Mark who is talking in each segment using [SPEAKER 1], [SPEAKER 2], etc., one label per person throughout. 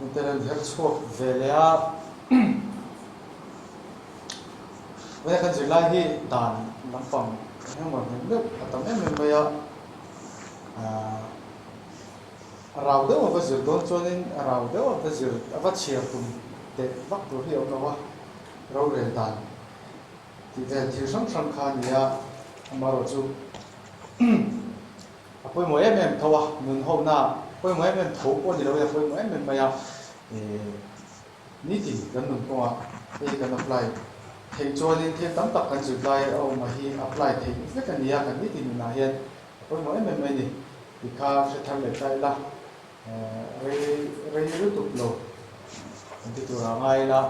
[SPEAKER 1] Hengte rawn her chhuak ve leh a. Vawiin kan zirlai hi dan lampang engemaw hnem deuh a tam em em mai a. Rau deuh a va zir dawn chuanin rau deuh a va zir a va chhiar tum teh vak tur hi a awm lo a, rorel dan tih vel thil hrang hrang kha a ni a, amaherawhchu A pawimawh em em tho a, nun hona pawimawh em em tho pawh ni loin a pawimawh em em mai a, nitin kan nun kawngah hei kan apply theih chuanin thil tam tak kan zir lai a awm a hi apply theih vek a ni a, kan nitin nunah hian a pawimawh em em mai a ni tih kha hre thar leh ta ila, rei rei lutuk lo kan ti turah a ngai ila.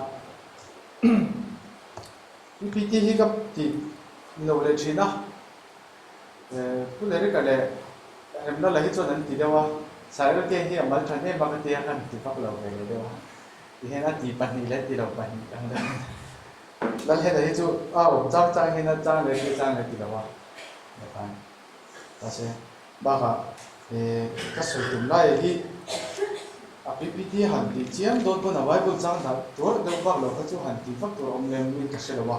[SPEAKER 1] PPT hi ka ti lo leh thin a. Pu Lerika leh Remna la hi chuan an ti deuh a, Sairate hi a mal tha hnem a ka tia khan ti vak lo ve leh deuh a, tihian a ti pahnih leh ti lo pahnih ang deuh in Lalhena hi chu a awm chang chang hian a chang leh ti chang leh ti lo a, khan mahse bakah ka sawi tum lai hi a PPT han tih chiam dawn pawn a Bible chang dah tuar deuh vak lo kha chu han tih vak tur a awm lem in ka hre lo a,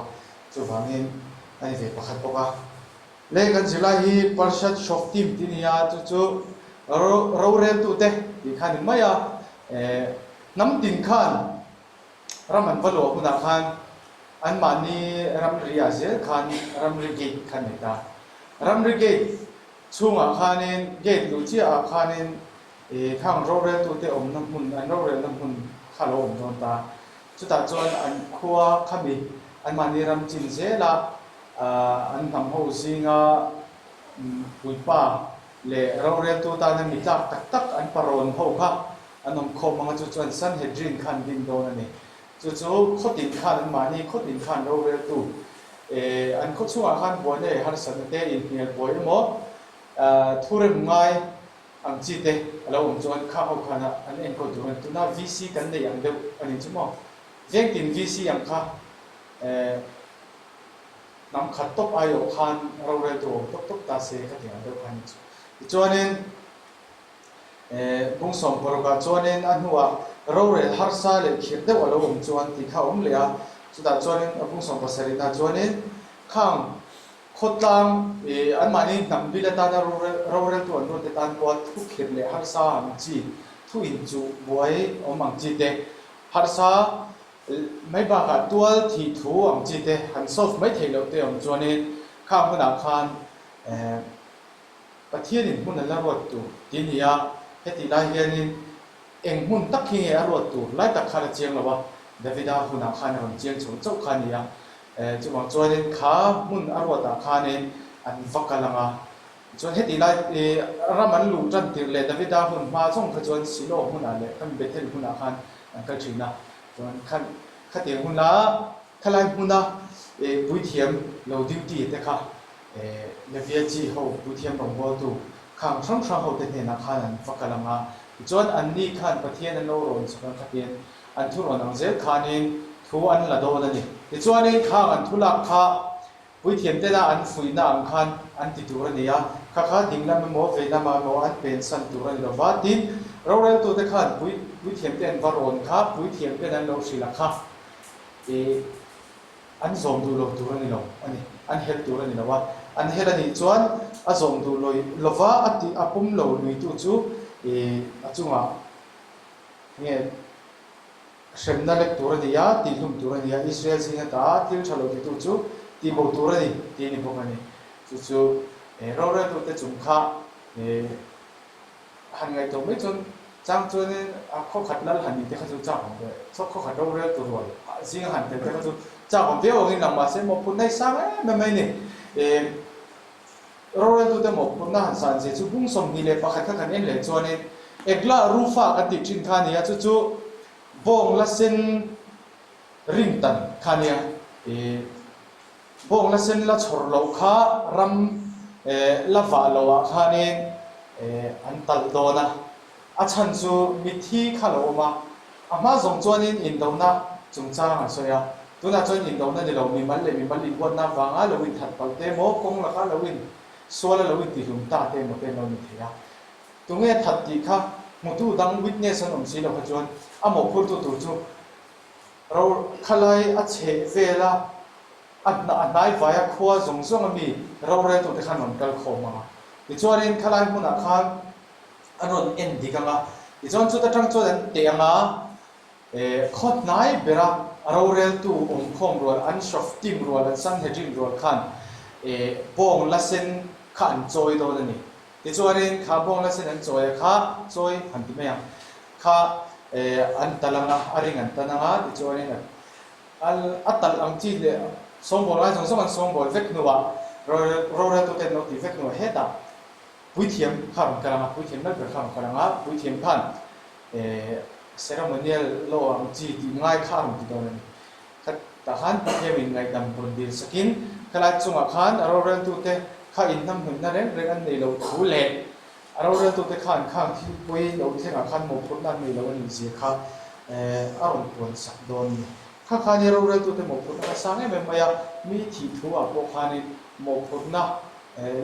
[SPEAKER 1] chuvangin a ni ve pakhat bawk a. Lei kan zirlai hi Parshat Shoftim tih a ni a, chu chu roreltute tih kha a ni mai a. Hnam tin khan ram an va luah hunah khan anmahni ramri ah zel khan ramri gate kha an nei ta. Ramri gate chhungah khanin gate luh chiah ah khanin khang roreltute awmna hmun an rorelna hmun kha a lo awm dawn ta. Chutah chuan an khua khami anmahni ram chin zela an hnam ho zinga puipa leh roreltu tana mi tlak tak tak an parawn ho kha an awm khawm ang a, chu chuan Sanhedrin kha an din dawn a ni. Chu chu khawtin khan anmahni khawtin khan roreltu an khaw chhungah khan buaina leh harsatna te inhnial buai emaw thurem ngai Ang chi te a lo awm chuan kha ho khan an enkawl tur a ni. Tuna VC kan neih ang deuh a ni chu maw? Vengtin VC ang kha eh hnam khat tawp aiawh khan roreltu awm tawp tawp ta se ka ti ang deuh kha a ni chu. Tichuanin eh bung sawmparukah chuanin a hnuah rorel harsa leh khirh deuh a lo awm chuan tih kha a awm leh a. Chutah chuanin a bung sawmpasarihna chuanin khang Khawtlang i anmahni hnam bil atana roreltu an ruatte tan pawha thu khirh leh harsa ang chi, thu inchuh buai awm ang chi te, harsa mai bakah tual thih thu ang chi te han solve mai theih loh te awm chuanin khang hunah khan Pathianin hmun a la ruat tur ti a ni a, hetih lai hianin Eng hmun tak hi nge a ruat tur lai tak khan a chiang lo a, Davida hunah khan a rawn chiang chho chauh kha a ni a. Chuvang chuanin kha hmun a ruatah khanin an va kal ang a. Tichuan heti lai ram an luh tan tirh leh Davida hun hma zawng kha chuan Silo hmunah leh khan Bethel hmunah khan an kal thin a. Chuan khan khatiang huna khalai hmuna puithiam lo duty te kha Levia chi ho puithiam rawngbawltu khang hrang hrang hote hnenah khan an va kal ang a, tichuan anni khan Pathian an lo rawn chhuk ang khatin an thu rawn ang zel khanin thu an la dawn a ni. Tichuanin khang an thu lak kha puithiam tena an fuihna ang khan an ti tur a ni a, kha kha ding lam emaw vei lamah emaw an pensan tur a ni lo va, tin, roreltute khan puithiam te an va rawn kha puithiam ten an lo hrilh a kha. An zawm duh lo tur a ni lo a ni. An helh tur a ni lo a. An helh a nih chuan a zawm duh lo lova a tih a pawm lo luitu chu a chungah nge hremna lek tur a ni a, tihhlum tur a ni a, Israel zinga ta thil tha lo titu chu tihbo tur a ni tih a ni bawk a ni. Chu chu roreltute chung kha Han ngaihtuah mai chuan chang chuanin a khaw khat lal han nih te kha chu chak awm ve, saw khaw khat rorel tur rual zinga han tel te kha chu chak awm viau angin lang mahse mawhphurhna hi sang em em mai a ni. Ih roreltute mawhphurhna han san zia chu bung 21 kha kan en leh chuanin Egla Rufa kan tih thin kha a ni a, chu chu bawng la sen rin tan kha a nia. Ih. Bawng la sen la chhawr loh kha ram la vah loh ah khanin an talh dawn a, a chhan chu mitthi kha lo awm a, a hma zawng chuanin indona chungchang an sawi a, tunah chuan indona ni lo mimal leh mimal inhuatna avanga lo inthat palh te emaw kawng laka lo in suala lo intihlum ta te emaw te an lo ni thei a, tunge that tih kha Hmutu dang witness an awm si lo kha chuan a mawhphurtu tur chu ro khalai a chheh vela a a hnai vaia khua zawng zawng ami roreltute khan rawn kal khawm ang a. Tichuanin khalai hmunah khan an rawn en dik ang a, tichuan chuta tang chuan an teh ang a, khaw hnai bera roreltu awmkhawm rual an Shoftim rual an Sanhedrin rual khan bawng la sen kha an chawi dawn a ni. Tichuanin kha bawng la sen an chawi a kha chawi han ti mai ang kha an tal ang a, a ring an tan ang a, tichuanin a a talh ang chi leh sawngbawl ngai zawng zawng an sawngbawl vek hnuah roreltute an lo tih vek hnuah hetah Puithiam kha rawn kal ang a, puithiam lal ber kha rawn kal ang a, puithiam khan ceremonial law ang chi tih ngai kha a rawn ti dawn a ni. Khatah khan puithiamin ngaihdam rawn dil sakin khalai chungah khan a roreltute kha inhnamhnawihna reng reng an nei loh thu leh a roreltute khan khang thilpui lo thlengah khan mawhphurhna an nei lo a nih zia kha a rawn puan sak dawn a ni. Kha khan i roreltute mawhphurhna kha sang em em mai a, mi thih thu ah pawh khanin mawhphurhna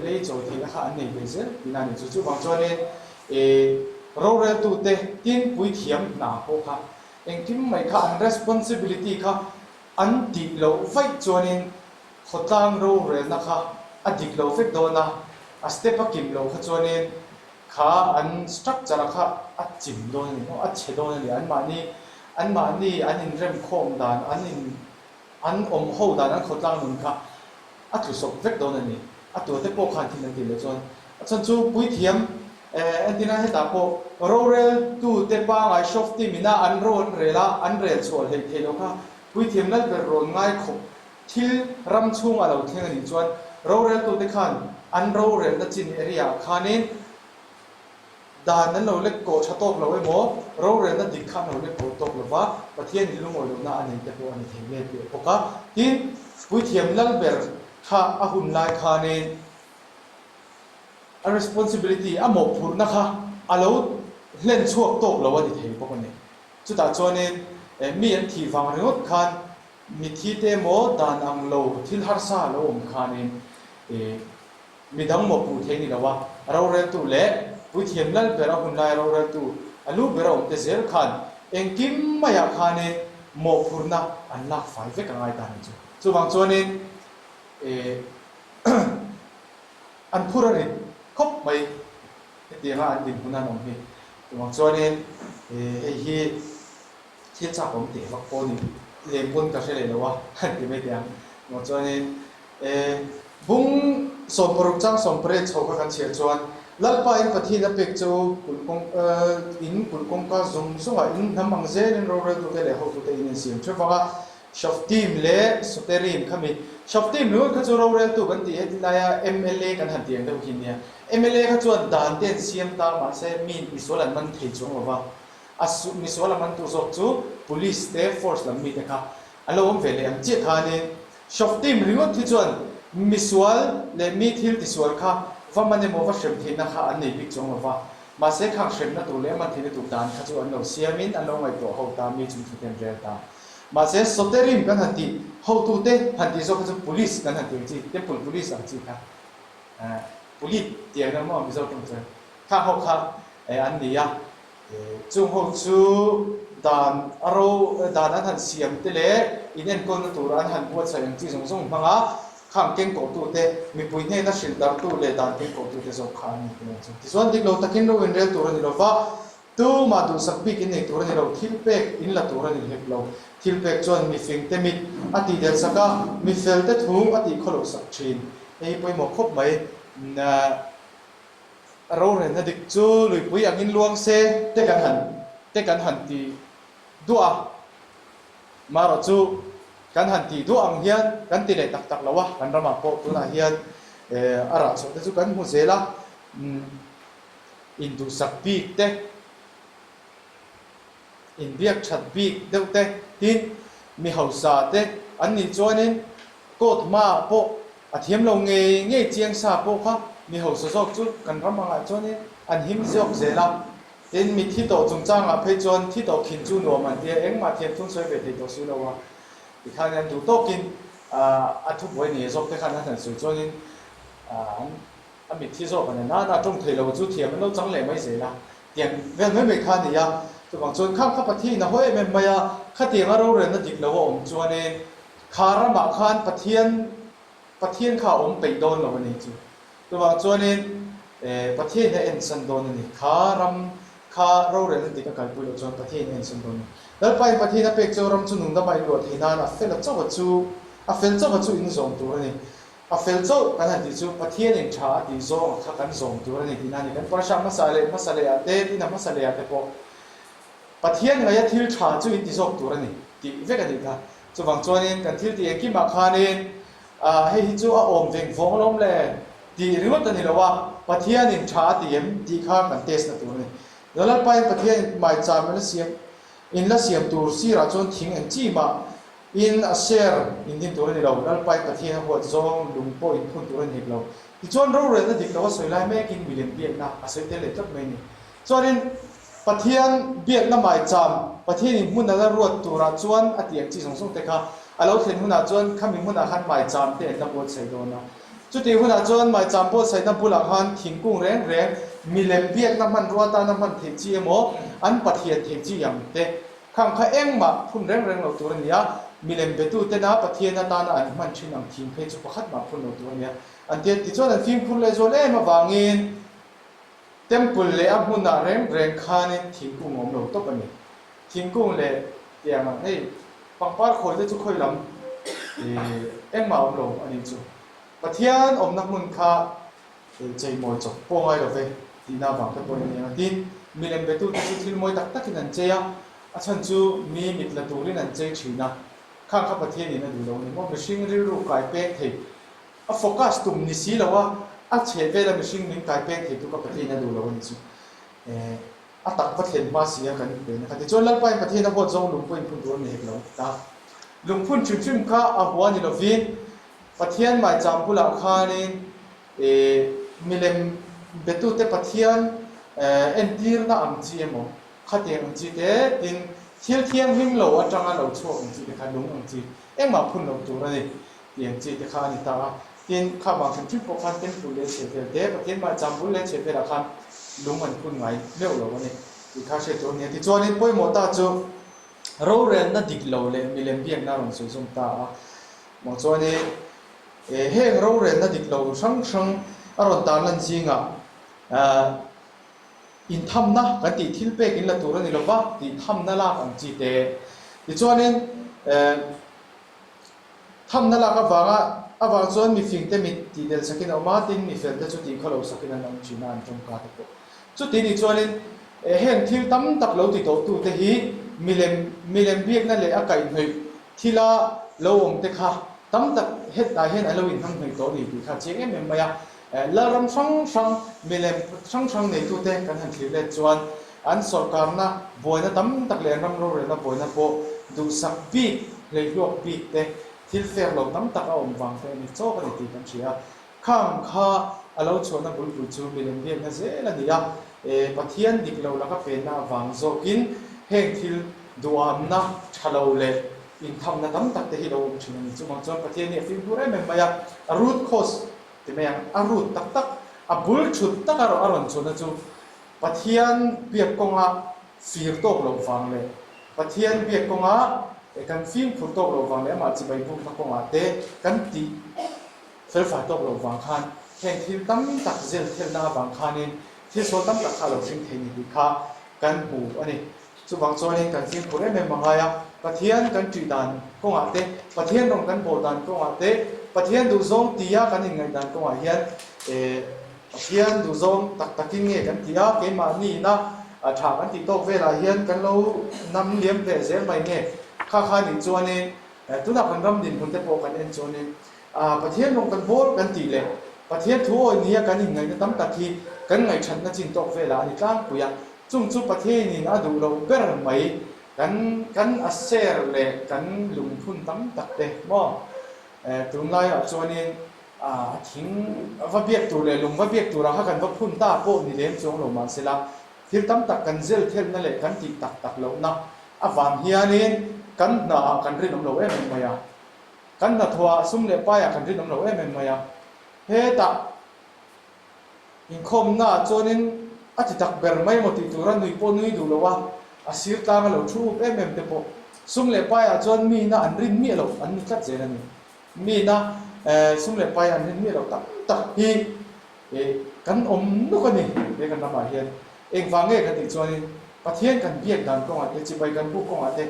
[SPEAKER 1] Lei chawi theihna kha an nei ve zel tihna a ni chu. Chuvang chuanin roreltute tin puithiam hna pawh kha engkim mai kha an responsibility kha an tih loh vaih chuanin khawtlang rorelna kha a dik lo vek dawn a, a step a kim loh kha chuanin kha an structure a kha a chim dawn a ni maw, a chhe dawn a ni. Anmahni anmahni an inremkhawm dan an in An awm ho dan an khawtlang nun kha a tlu sawp vek dawn a ni. A tua te pawh khan thil an tih leh chuan a chhan chu puithiam entirna hetah pawh rorel tu te pangai shop team ina an ro an rel a, an rel chhuah hleih theih loh kha puithiam lal ber rawn ngai khawp thil ram chhung a lo thleng a nih chuan rorel tu te khan an rorelna chin area ah khanin Dan an lo lek kawh tha tawk lo emaw, rorelna dik kha an lo lek kawh tawk lo va, Pathian in lungawi lohna a nei te pawh a ni thei let leh bawk a. Tin, Puithiam Lalber kha a hun lai khanin a responsibility, a mawhphurhna kha a lo hlen chhuak tawk lo a ni thei bawk a ni. Chutah chuanin mi an thih vang ringawt khan mithi te emaw dan ang lo thil harsa a lo awm khanin Mi dang maw puh thei ni lo a, roreltu leh puithiam lal ber a hun laia roreltu a lu ber a awm te zel khan engkim maiah khanin mawhphurhna an lak fai vek a ngai ta ni chu. Chuvang chuanin eh an phur a rit khawp mai hetianga an dinhmun an awm hi. Chuvang chuanin eh hei hi thil chak awm teh vak pawh ni lem pawn ka hre leh lo a han ti mai teh ang. Chuvang chuanin E, bung 60 chang 18 chho kha kan chhiar chuan, Lalpa in Pathian a pek che u, kulh kawng, in kulh kawngka zawng zawngah in hnam ang zelin roreltute leh hotute in insiam theuh vang a, Shoftim leh Soterim kha mi, Shoftim ringawt kha chu roreltu kan tih heti laia mla kan han tih ang deuh khi nia. Mla kha chuan dan te an siam ta mahse mi misual an man thei chuang lo va, a misual a mantu zawk chu police te force lam mite kha A lo awm ve leh ang chiah khanin Shoftim ringawt hi chuan misual leh mi thil tisual kha va man emaw va hrem theihna kha an nei bik chuang lo va, mahse khang hremna tur leh man theihna tur dan kha chu an lo siamin an lo ngaihtuah ho ta, mi chung thute an rel ta. Mahse Soterim kan han tih hotute han tih zawk kha chu Police kan han tih ang chi, Temple Police ang chi kha, Pulit tih ang emaw Mizo tawng chuan khang ho kha an ni a. Chung ho chu dan a ro dan an han siam te leh inenkawlna tur an han buatsaih ang chi zawng zawng hmanga khang kengkawhtute, mipui hnena hrilh darhtu leh dan kengkawhtute zawk kha an ni tih ang chu. Tichuan dik lo takin ro inrel tur a ni lo va, tumah duhsak bik innei tur a ni lo, thil pek in la tur a ni hlek lo. Thil pek chuan mifingte mit a tih del sak a, mifelte thu a tih khawloh sak thin. Hei hi pawimawh khawp mai. A rorelna dik chu luipui angin luang se te kan han te kan han ti duah a, marawh chu kan han tih duah ang hian kan ti leh tak tak lo a, kan ramah pawh tunah hian a rah chhuah te chu kan hmu zel a, induhsak bik te, inbiak that bik deuh te, tin mi hausa te an nih chuanin court hmaah pawh A thiam lo ngei ngei chiang sa pawh kha mi hausa zawk chu kan ram angah chuanin an him zawk zel a. Tin, mi thi tawh chungchangah phei chuan thi tawh khin chu nuam an ti a, engmah thiam thung sawi ve thei tawh si lo a. Tikhan an duh tawkin a thubuai nei zawk te khan an han sawi chuanin an a mitthi zawk an en a, a tawng thei lo chu thiam an lo chang leh mai zel a. Tiang vel mai mai kha a ni a. Chuvang chuan khang kha Pathianin a haw em em mai a, khatianga rorelna dik lo a awm chuanin kha ramah khan Pathian Pathian kha a awm peih dawn lo a ni chu. Chuvang chuanin Pathianin a ensan dawn a ni. Kha ram kha rorelna dik a kalpui loh chuan Pathianin a ensan dawn a ni. Lalpain Pathian a pek chu ram chu nungdama in luah theih nan a fel a chauh a chu a fel chauh a chu in zawm tur a ni. A fel chauh kan han tih chu Pathianin tha a tih zawng a kha kan zawm tur a ni tihna a ni. Kan parasha hmasa leh hmasa leh ah te, tin a hmasa leh ah te pawh Pathian ngaia thil tha chu in ti zawk tur a ni tih vek a nih kha. Chuvang chuanin kan thil tih engkimah khanin hei hi chu a awm veng vawng alawm le tih ringawt a ni lo a, Pathianin tha a ti em tih kha kan test na tur a ni. Lalpain Pathianin maicham in la siam in la siam tur sirah chuan thing eng chi mah In a ser in din tur a ni lo, Lalpai Pathian a huat zawng lung pawh in phun tur a ni hek lo. Tichuan rorelna dik lo a sawi lai mekin milem biakna a sawi tel leh tlat mai a ni. Chuanin Pathian biakna maicham, Pathian in hmun a la ruat turah chuan a tih ang chi zawng zawng te kha a lo thlen hunah chuan khami hmunah khan maicham te an la buatsaih dawn a. Chutih hunah chuan maicham buatsaihna bulah khan thingkung reng reng milem biakna hmanrua tana hman theih chi emaw an Pathian theih chi ang te Khang kha engmah phun reng reng lo tur a ni a, milem betutena Pathian atana an hman thin ang thing phei chu pakhat mah phun lo tur a ni a. An ti a, tichuan an fimkhur leh zual em avangin Temple leh a hmunah reng reng khanin thingkung a awm lo tawp a ni. Thingkung leh tiangah hei pangpar khawi te chu khawi lam engmah a awm lo a nih chu. Pathian awmna hmun kha Cheimawi chawp pawh ngai lo ve tihna avang te pawhin a ni ang a. Tin, milem betute chu thil mawi tak takin an chei a, a chhan chu mi mit la turin an chei thin a. Khang kha Pathianin a duh lo a ni maw? Mihring rilru kai peng thei, a focus tum ni si lo a, a chheh vela mihring min kai peng thei tu kha Pathianin a duh lo a ni chu. A tak va thlen hma si a kan inpeihna kha. Tichuan Lalpain Pathian a huat zawng lung pawh inphun tur a ni hek lo a ti ta. Lungphun hrim hrim kha a hua ni lovin Pathian maicham bulah khanin milem betute Pathian entirna ang chi emaw, khatiang ang chi te tin thil thianghlim lo atanga lo chhuak ang chi te kha lung ang chi engmah phun lo tur a ni tih ang chi te kha a ni ta a. Tin, kha vang hrim hrim pawh khan temple leh chhehvel te, Pathian maicham bul leh chhehvelah khan lung an phun ngai meuh lo a ni tih kha hriat tur a ni a. Tichuanin pawimawh ta chu rorelna dik lo leh milem biakna a rawn sawi zawm ta a. Mah chuanin heng rorelna dik lo hrang hrang a rawn tarlan zingah inthamna kan tih thil pek in la tur a ni lo va tih thamna lak ang chi te. Tichuanin thamna lak avanga avang chuan mifingte mit tih del sakin a awm a, tin mifelte chu tih khawlo sakin an awm thin a an tawngka te pawh. Chuti nih chuanin heng thil tam tak lo ti tawhtute hi milem milem biakna leh a kaihhnawih Thila lo awm te kha tam tak hetah hian an lo inhnamhnawih tawh a ni tih kha a chiang em em mai a. Lalram hrang hrang, milem hrang hrang neitute kan han thlir let chuan an sawrkarna buaina tam tak leh an ram rorelna buaina pawh duhsak bik, hleihluak bik te, thil fair lo tam tak a awm vang te a ni chawk a ni tih kan hria a. Khang kha a lo chhuahna bulpui chu milem biakna zel a ni a, Pathian dik lo laka penna avang zawkin heng thil duhamna tha lo leh inthamna tam tak te hi lo awm thin a ni. Chuvang chuan Pathian hi a fimkhur em em mai a, a root cause ti mai ang, a root tak tak, a bul thut tak a rawn chhuahna chu Pathian biak kawnga fir tawk loh vang leh Pathian biak kawnga kan fimkhur tawk loh vang leh amah chibai bukna kawngah te kan tih Felfai tawk loh vang khan heng thil tam tak zel thelna avang khanin thil sual tam tak kha a lo hring thei ni tih kha kan hmu a ni. Chuvang chuanin kan fimkhur em em a ngai a, Pathian kan ṭih dan kawngah te, Pathian rawng kan bawl dan kawngah te, Pathian duhzawng tia kan inngaih dan kawngah hian Pathian duhzawng tak takin nge kan ti a, keimahniina ṭha kan tih tawk velah hian kan lo nam liam ve zel mai nge? Kha kha nih chuanin tunah kan ram dinhmun te pawh kan en chuanin Pathian rawng kan bawl kan tih leh Pathian thu awi nia kan inngaihna tam tak hi kan ngaihṭhatna chin tawk velah a ni tlangpui a. Chung chu Pathianin a duh loh ber mai kan kan a ser leh kan lungphun tam tak te maw? Tunlaiah chuanin a thing va biak tur leh lung va biak turah kha kan va phun ta pawh ni lem chuang lo mahsela thil tam tak kan zel thelna leh kan tih tak tak lohna avang hianin kan hnaah kan rinawm lo em em mai a. Kan hnathawhah sum leh paiah kan rinawm lo em em mai a. Hetah inkhawmnaah chuanin a ti tak ber mai maw tih tura nui pawh nui duh lo a, a sir tlanga lo thu up em em te pawh sum leh paiah chuan miina an rin miah loh an ni tlat zel a ni. Miina sum leh pai an rin miah loh tam tak hi kan awm nuk a ni he kan ramah hian. Engvang nge kan tih chuanin Pathian kan biak dan kawngah te, chibai kan buk kawngah te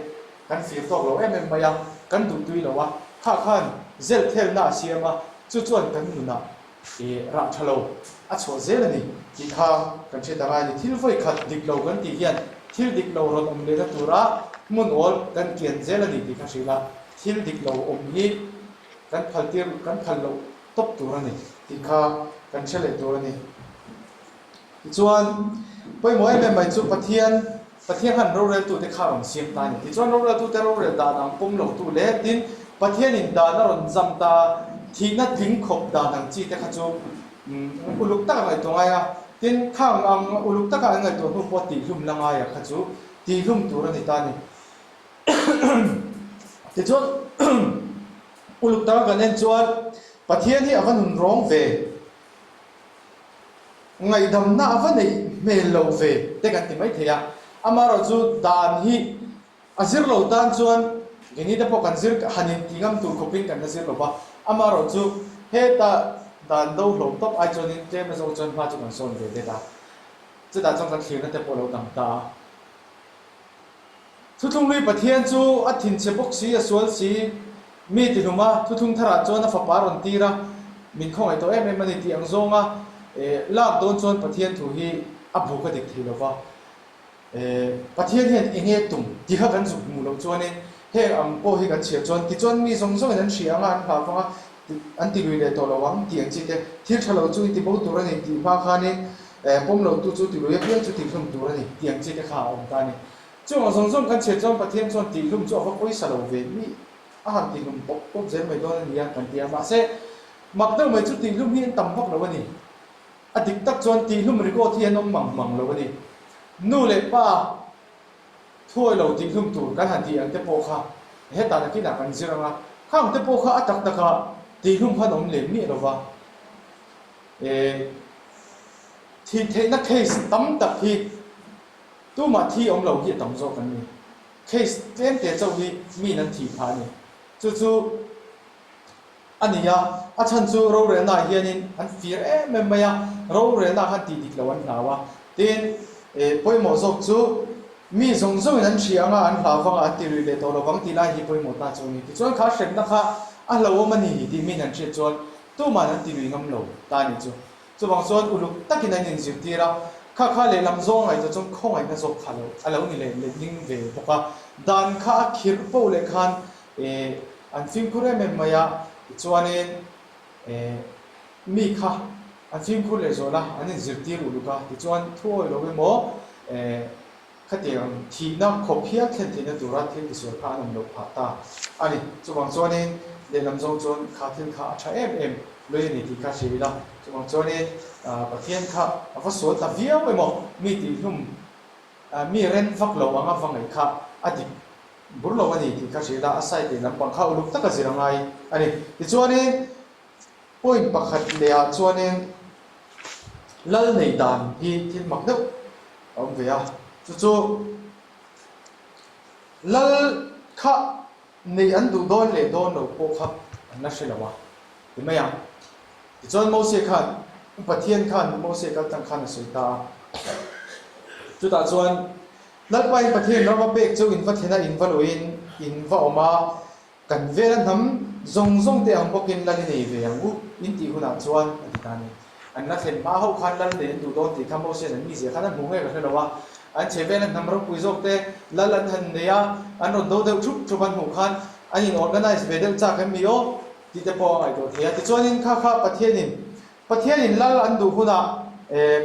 [SPEAKER 1] kan fir tawk lo em em mai a, kan duhtui lo a, kha khan zelthelna a siam a, chu chuan kan nunah I rah tha lo a chhuah zel a ni tih kha kan hriat ang a ni. Thil vawi khat dik lo kan tih hian thil dik lo rawn awm lehna tura hmun awl kan kian zel a ni tih kha hrilh a, thil dik lo awm hi kan phal tir kan phal loh tawp tur a ni tih kha kan hre leh tur a ni. Tichuan, pawimawh em em mai chu Pathian, Pathian khan roreltute kha a rawn siam ta a ni. Tichuan, roreltute rorel dan ang pawm lotu leh tin, Pathianin dan a rawn zam ta, thihna tling khawp dan ang chi te kha chu uluk taka ngaihtuah ngai a, tin, khang ang uluk taka an ngaihtuah hnu pawh tihlum la ngaia kha chu tihlum tur a ni ta a ni. Tichuan, uluk taka kan en chuan Pathian hi a va nun rawng ve. Ngaihdamna a va neih hmel lo ve te kan ti mai thei a, amaherawh chu dan hi a zir lo tan chuan keini te pawh kan zir han inti ngam tur khawpin kan la zir lo va, amaherawh chu heta dan do hlawm tawp ai chuanin tlem azawk chuan hma chu kan sawn ve det a, chutah chuan kan thlirna te pawh a lo dang ta a. Thuthlunglui Pathian chu a thinchhe bawk si, a sual si. Mi tihlum a, thuthlung tharah chuan a fapa rawn tir a, min khawngaih tawh em em a ni tih ang zawnga lak dawn chuan Pathian thu hi a buk a dik thei lo va. Pathian hian eng nge tum tih kha kan zuk hmuh loh chuanin heng ang pawh hi kan chhiar chuan tichuan mi zawng zawngin an hria anga an hlau vang a, an ti lui leh tawh lo ang tih ang chi te, thil tha lo chu i ti bo tur a ni tih hma khanin pawm lo tu chu ti lui apiang chu tihlum tur a ni tih ang chi te kha a awm ta a ni. Chung ang zawng zawng kan chhiar chuan Pathian chuan tihlum chu a va pawisa lo ve mi a han tihlum pawp pawp zel mai dawn a ni a kan ti a, mahse mak deuh mai chu tihlum hi an tam vak lo a ni. A dik tak chuan tihlum record hi an awm mang mang lo a ni. Nu leh pa Thuawi lo tih hlum tur kan han tih ang te pawh kha hetah nakinah kan zir ang a, khang te pawh kha a tak takah tih hlum khan awm lem miah lo va. E, thih theihna case tam tak hi tumah thi awm lo hi a tam zawk an ni. Case tlem te chauh hi miin an thih phah a ni. Chu chu. A ni a, a chhan chu rorelnaah hianin an fir em em mai a, rorelnaah khan tih dik lo an hlau a. Tin, pawimawh zawk chu mi zawng zawngin an hria anga an hlau vanga an ti rih leh tawh lovang tih lai hi pawimawh ta chu a ni. Tichuan kha hremna kha a hlauhawm a ni tih miin an hriat chuan tuma'n an ti lui ngam lo ta a nih chu. Chuvang chuan uluk takin an inzirtir a, kha kha lehlam zawng ngaihtuah chuan khawngaihna zawk kha a lo ni leh letling ve bawk a. Dan kha a khirh poh leh khan Eh, an fimkhur em em mai a, tichuanin eh, mi kha an fimkhur leh zawh la, an inzirtir uluk a, tichuan thu awi lo emaw, eh, khatiang thihna khawp hial thlen theihna tura thil tisual kha an awm loh phah ta a ni. Chuvang chuanin lehlam zawng chuan kha thil kha a tha em em lui a ni tih kha hria ila, chuvang chuanin Pathian kha a va sual ta viau emaw, mi tihhlum mi ren vak lo anga va ngaih kha a dik bur lo a ni tih kha hrilh a, a side leh lampang kha uluk taka zir a ngai a ni. Tichuanin point pakhat lehah chuanin lal nei dan hi thil mak deuh a awm ve a, chu chu lal kha neih an duh dawn leh dawn lo pawh kha an la hre lo a ti mai ang. Tichuan Mose khan Pathian khan Mose kal tlang khan a sawi ta a, chutah chuan Lalpa in Pathian ram a pek chu in va thlen a, in va luhin in va awm a, kan vela hnam zawng zawng te ang bawkin lal i nei ve ang u in tih hunah chuan a ti ta a ni. An la thlen hma ho khan lal nei an duh dawn tih kha Moses an mizia khan a hmu nge ka hre lo a, an chhe vela hnam ropui zawk te lal an han nei a, an rawn do deuh thup thup an hmuh khan an in organize ve deuh chak em mi aw tih te pawh a ngaihtuah thei a. Tichuanin kha kha Pathianin Pathianin lal an duh hunah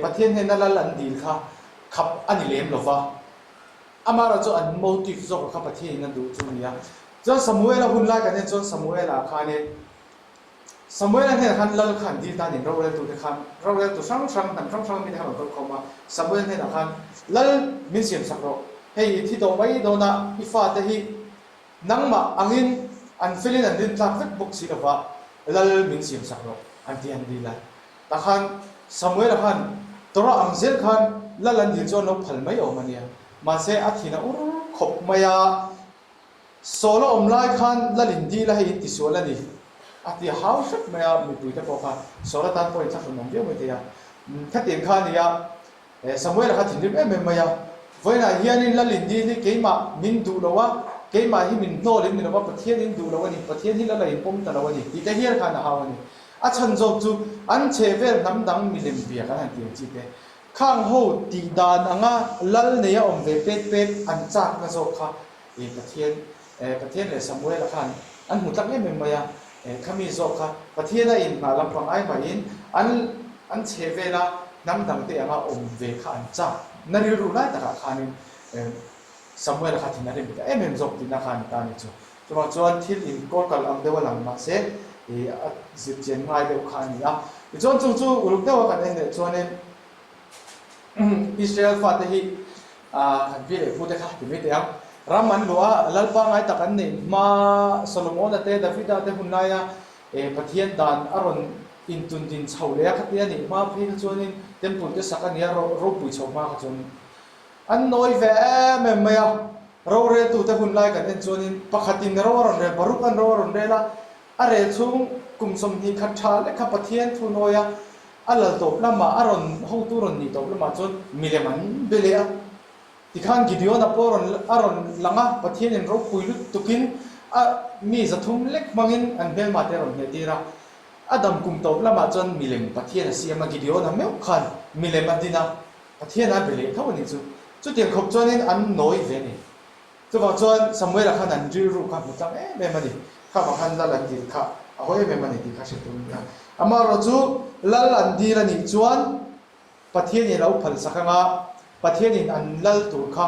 [SPEAKER 1] Pathian hnena lal an dil kha khap a ni lem lo va, amaherawh chu an motive zawk kha Pathianin a duh chu a ni a. Chuan Samuela hun lai kan en chuan Samuela khanin Samuela hnenah khan lal kha an dil ta a ni, roreltute khan roreltu hrang hrang hnam hrang hrang mite khan rawn kalkhawm a, Samuel hnenah khan lal min siam sak rawh, hei i thi tawh mai dawn a, i fate hi Nangmah angin an felin an rintlak vek bawk si lova, Lal min siam sak rawh, an ti an dil a. Tah khan Samuela khan. Torah ang zel khan lal an dil chuan lo phal mai awm a nia. Mahse a thin a ur khawp mai a, Saul a awm lai khan lal in dil a hei in tisual a ni a ti hau hrep mai a, mipuite pawh kha Saul atan pawh inthlahrun awm viau mai thei a. Khatiang kha a ni a, Samuel-a kha thinrim em em mai a, Vawiinah hianin lal in dil hi keimah min duh lo a, keimah hi min hnawl in ni lo va, Pathian in duh lo a ni, Pathian hi lal a inpawm ta lo a ni tih te hial khan a hau a ni. A chhan zawk chu an chhehvel hnam dang milem bia kan han ti ang chi te, khang ho tih dan anga lal neia awm ve pet pet an chakna zawk kha e Pathian e Pathian leh Samuela khan an hmu tlang em em mai a, e khami zawk kha Pathiana inhmah lampang ai mahin an an chhehvela hnam dangte anga awm ve kha an chak na rilru lai takah khanin e Samuela kha thin a rim ta em em zawk tihna kha a ni ta a ni chu. Chuvang chuan thil inkawl kal ang deuh a lang mahse ih a zir chian ngai deuh kha a ni a. Tichuan chung chu uluk deuha kan en leh chuanin Israel fate hi kan pi leh pute kha ti mai teh ang. Ram an luah a, Lalpa ngai tak an neih hma Solomona te Davida te hun laia Pathian dan a rawn intun din chho leh a khati a nih hma phei kha chuanin temple te sak a nia ropui chho hma kha chuanin An nawi ve em em mai a, roreltute hun lai kan en chuanin pakhatin ro a rawn rel, Baruch an ro a rawn rel a, a rel chhung kum 20 khat tha lek kha Pathian thu nawi a, a lal tawp lamah a rawn hotu rawn nih tawp lamah chuan milem an be leh a. Tikhan Gideon-a pawh a rawn a rawn lang a, Pathianin ropui lutukin a mi 300 lek hmangin an hmelmate a rawn hnehtir a. A dam kum tawp lamah chuan milem Pathian a siam a, Gideon-a meuh khan milem a din a, Pathian a be leh tho a nih chu. Chutiang khawp chuanin an nawi ve a ni. Chuvang chuan Samuela khan an rilru kha hmu tlang em em a ni. Kha vang khan lal an dil kha a haw em em a ni tih kha hre tur a ni a. Amaherawhchu lal an dil a nih chuan Pathianin a lo phalsak anga Pathianin an lal tur kha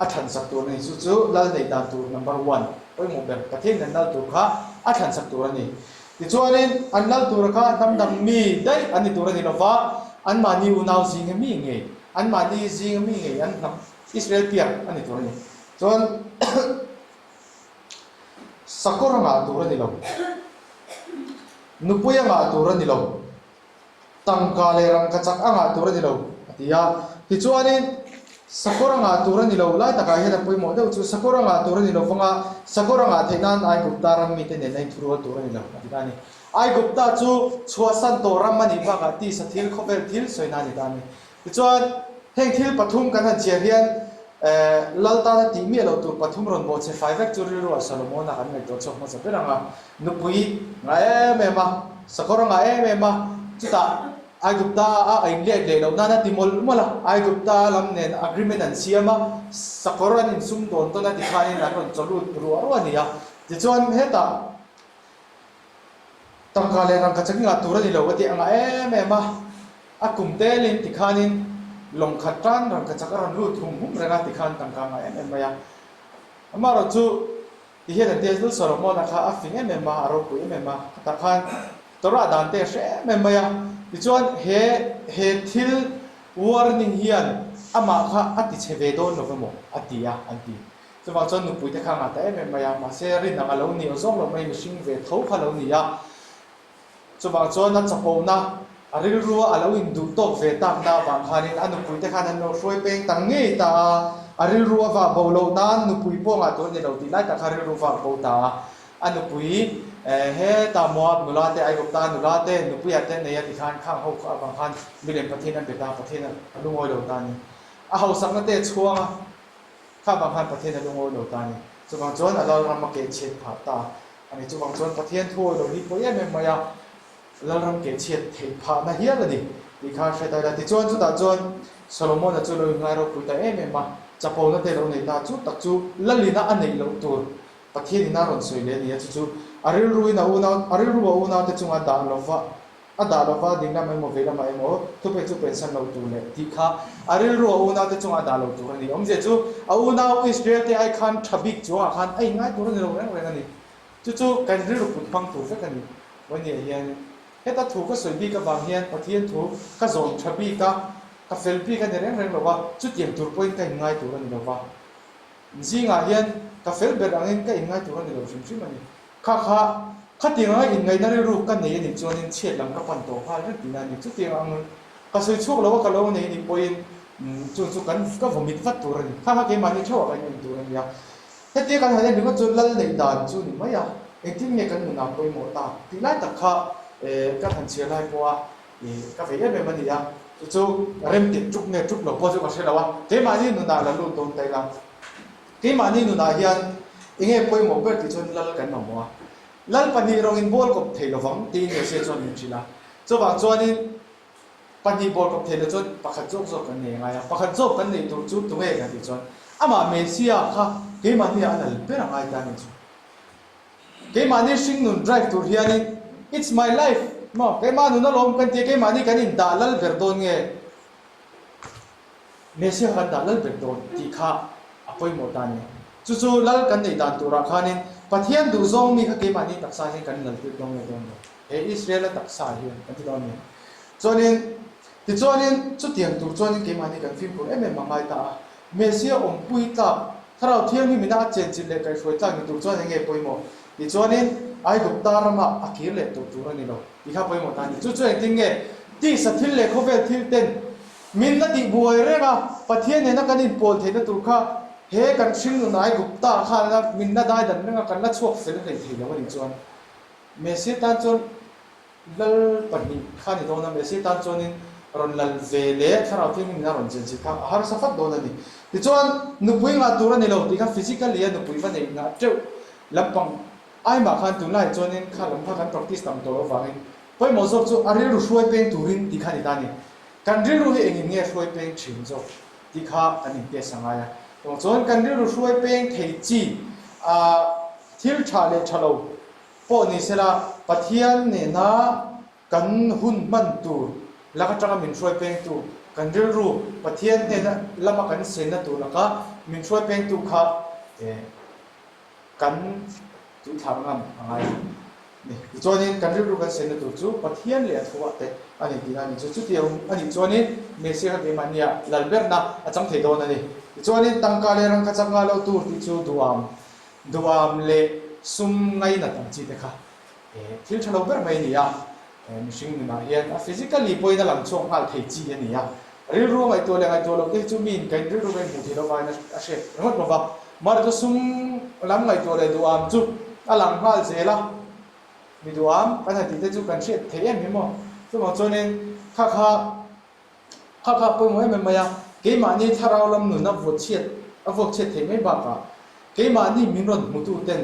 [SPEAKER 1] a thlansak tur a ni. Chu chu lal neih dan tur number one pawimawh ber Pathianin an lal tur kha a thlansak tur a ni. Tichuanin an lal tura kha hnam dang mi daih an ni tur a ni lova, anmahni unau zinga mi ngei, anmahni zinga mi ngei an hnam Israel piak a ni tur a ni. Chuan sakawr a ngah tur a ni lo, nupui a ngah tur a ni lo. Tangka leh rangka chak a ngah tur a ni lo, a ti a. Tichuanin, sakawr a ngah tur a ni lo lai takah hian a pawimawh deuh chu sakawr a ngah tur a ni lo vanga sakawr a ngah theih nan Aigupta ram mite nen a inthurual tur a ni lo, a ti ta a ni. Aigupta chu chhuahsan tawh ram a nih bakah tisa thil, khawvel thil sawina a ni ta a ni. Tichuan, heng thil pathum kan han chhiar hian Lal tana tih miah loh tur pathum rawn bawhchhe fai vek chu rilruah Solomona kan ngaihtuah chhuak hmasa ber ang a. Nupui ngah em em a, sakawr a ngah em em a, chutah Aigupta a a inlet leh loh nan a ti mawlh mawlh a, Aigupta lam nen agreement an siam a, sakawr an insum dawn tawn a tikhanin an rawn chawlut ruah ruah a ni a. Tichuan, hetah Tangka leh rangka chak ngah tur a ni lo a tih a ngah em em a, a kum telin tikhanin lawng khat tan rangka chak a rawn lut hum hum reng a tikhan tangka a ngah em em mai a. Amaherawh chu tihian an tia Lal Solomon-a kha a fing em em a, a ropui em em a, khatah khan Torah dan te a hre em em mai a. Tichuan he he thil warning hian amah kha a tichhe ve dawn lo emaw a ti a an ti. Chuvang chuan nupui te kha a ngah ta em em mai a, mahse rin ang a lo ni aw zawk lo mai, mihring ve tho kha a lo ni a. Chuvang chuan a chapona, a rilrua a lo induh tawk ve takna avang khanin a nupui te khan an lo hruai peng ta ngei ta a, a rilru a vah bo loh nan nupui pawh ngah tur a ni lo tih lai tak kha rilru vah bo ta a. A nupui heta Moab nula te, Aigupta nula te, nupuia te nei a ti khan khang ho avang khan milem Pathian a bet a, Pathian a lungawi lo ta a ni. A hausakna te a chhuang a. Kha vang khan Pathian a lungawi lo ta a ni. Chuvang chuan a Lalram a keh chhiat phah ta a ni. Chuvang chuan Pathian thu awi lo hi pawi em em mai a, Lalram keh chhiat theih phahna hial a ni tih kha hre ta ila. Tichuan chutah chuan Solomon-a chu lo inngai ropui ta em em a, chapona te lo nei ta. Chu tak chu Lalina a neih loh tur Pathianin a rawn sawi leh a ni a, chu chu a rilruin a unau, a rilru a unaute chunga dah lova, A dah lova ding lam emaw vei lamah emaw thupe chu pensan lo tur leh tih kha a rilru a unaute chungah a dah lo tur a ni. Awmzia chu a unau Israel te ai khan tha bik chuangah khan a inngai tur a ni lo reng reng a ni. Chu chu kan rilru put hmang tur vek a ni. Vawini ah hian heta thu ka sawi bik avang hian Pathian thu ka zawm tha bik a, ka fel bik a ni reng reng lo va, chutiang tur pawhin ka inngai tur a ni lo va. Zingah hian ka fel ber angin ka inngai tur a ni lo hrim hrim a ni. Kha kha, khatiang anga inngaihna rilru ka nei a nih chuanin chhiat lam ka pan tawh nghal reng tihna a ni. Chutiang ang Ka sawi chhuak lo a, ka lo nei nih pawhin chu chu kan ka vawmit vat tur a ni. Kha kha keimahni theuhah kan en tur a ni a. Hetia kan han en ringawt chuan lal neih dan chu ni mai a, engtin nge kan nunah pawimawh ta tih lai tak kha kan han chhiar lai pawha ka vei em em a ni a. Chu chu rem tit ṭuk nge ṭuk lo pawh chu ka hre lo a, keimahni nunah la lut dawn ta ila. Keimahni nunah hian enge pawimawh ber tih chuan lal kan mamawh a. Lal 2 rawngin bawl kawp thei lovang tiin Yose chuan min hrilh a. Chuvang chuanin 2 bawl kawp thei lo chuan pakhat zawk zawk kan nei a ngai a. Pakhat zawk kan neih tur chu tunge kan tih chuan amah Messiah kha keimahni ah a lal ber a ngai ta a nih chu. Keimahni hringnun drive tur hianin It's my life maw keimah nun alawm kan tia keimahni kan indah lal ber dawn nge? Messiah kan dah lal ber dawn tih kha a pawimawh ta a ni. Chu chu lal kan neih dan turah khanin Pathian duhzawng mi kha keimahni taksa hian kan lal tir dawn nge dawn lo. He Israel-a taksa hian kan ti dawn a ni. Chuanin, tichuanin chutiang tur chuanin keimahni kan fimkhur em em a ngai ta a. Messiah awmpui tlak, Thlarau Thianghlimina a chenchilh leh kaihhruai tlak ni tur chuan eng nge pawimawh? Tichuanin Aigupta ramah a kir leh tawh tur a ni lo tih kha pawimawh ta a ni. Chu chu engtin nge tisa thil leh khawvel thil ten Min la tih buai reng a, Pathian nena kan inpawl theihna tur kha he kan hringnun Aigupta khan la min la dai dan reng a, kan la chhuak fel hlei thei lo a nih chuan Messia tan chuan lal 2 kha a ni dawn a, Messia tan chuanin rawn lal ve leh Thlarau Thianghlim in a rawn chen chilh kha a harsa fat dawn a ni. Tichuan nupui ngah tur a ni lo tih kha physically a nupui va neih ngah teuh lampang aimah khan tunlaiah chuanin kha lam kha kan practice tam tawh loh avangin pawimawh zawk chu a rilru hruai peng turin tih kha a ni ta a ni. Kan rilru hi engin nge hruai peng thin zawk tih kha kan intest a ngai a. Tawng chuan kan rilru hruai peng thei chi a thil tha leh tha lo pawh ni sela Pathian nena kan hun hman tur lak atanga min hruai pengtu kan rilru Pathian hnena lama kan senna tur laka min hruai pengtu kha kan Tuithlar ngam a ngai a ni. Tichuanin kan rilru kan senna tur chu Pathian leh a thuah te a ni tihna a ni chu. Chutiang a nih chuanin Messiah kha keimahnia lal berna a chang thei dawn a ni. Tichuanin tangka leh rangkha chak ngah loh tur tih chu duham, duham leh sum ngainat ang chi te kha thil tha lo ber mai a ni a. Mihring nunah hian a physically pawhin a lang chhuak nghal thei chi a ni a. Rilru a ngaihtuah leh ngaihtuah loh te hi chu miin kan rilru ka inhmuh theih loh vangin a hriat ringawt lo va. Mahni chu sum lam ngaihtuah leh duham chu a lang nghal zel a, mi duham kan han tih te chu kan hriat theih em hi maw? Chuvang chuanin kha kha kha kha pawimawh em em mai a, keimahni thlarau lam nun a vuatchhiat a vuakchhiat theih mai bakah keimahni min rawn hmutu ten